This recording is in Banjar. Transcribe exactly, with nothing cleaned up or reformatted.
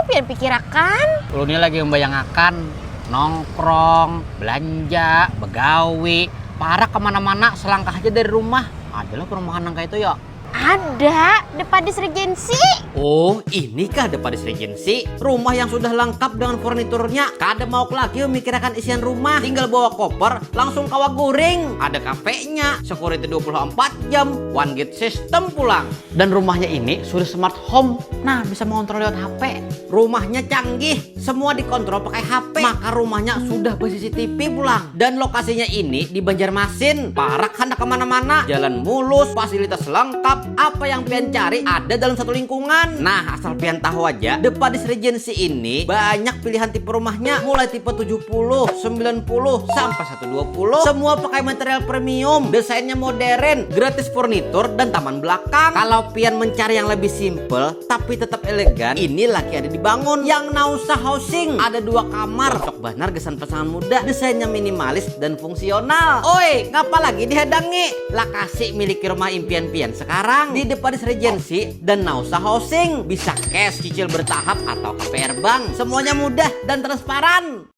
Pian pikirakan? Ulun ini lagi membayangakan nongkrong, belanja, begawi, parak kemana-mana selangkah aja dari rumah. Adalah perumahan nang kayak itu ya. Ada, The Padis Regency. Oh, inikah The Padis Regency? Rumah yang sudah lengkap dengan furniturnya. Kada mau lagi memikirkan isian rumah. Tinggal bawa koper, langsung kawa guring. Ada kafenya, security dua puluh empat jam, one gate system pulang. Dan rumahnya ini sudah smart home. Nah, bisa mengontrol lewat H P. Rumahnya canggih, semua dikontrol pakai H P. Maka rumahnya sudah ber-C C T V pulang. Dan lokasinya ini di Banjarmasin. Parak handak kemana-mana, jalan mulus, fasilitas lengkap. Apa yang pian cari ada dalam satu lingkungan. Nah, asal pian tahu aja, The Padis Regency ini banyak pilihan tipe rumahnya. Mulai tipe tujuh puluh, sembilan puluh, sampai satu dua puluh. Semua pakai material premium, desainnya modern, gratis furnitur, dan taman belakang. Kalau pian mencari yang lebih simple, tapi tetap elegan, ini lagi ada dibangun. Yang Nausa Housing, ada dua kamar. Cocok banar gasan pasangan muda. Desainnya minimalis dan fungsional. Oi, ngapa lagi dihadangi? Lakasi miliki rumah impian pian sekarang di The Padis Regency dan Nausa Housing. Bisa cash, cicil bertahap, atau K P R Bank. Semuanya mudah dan transparan.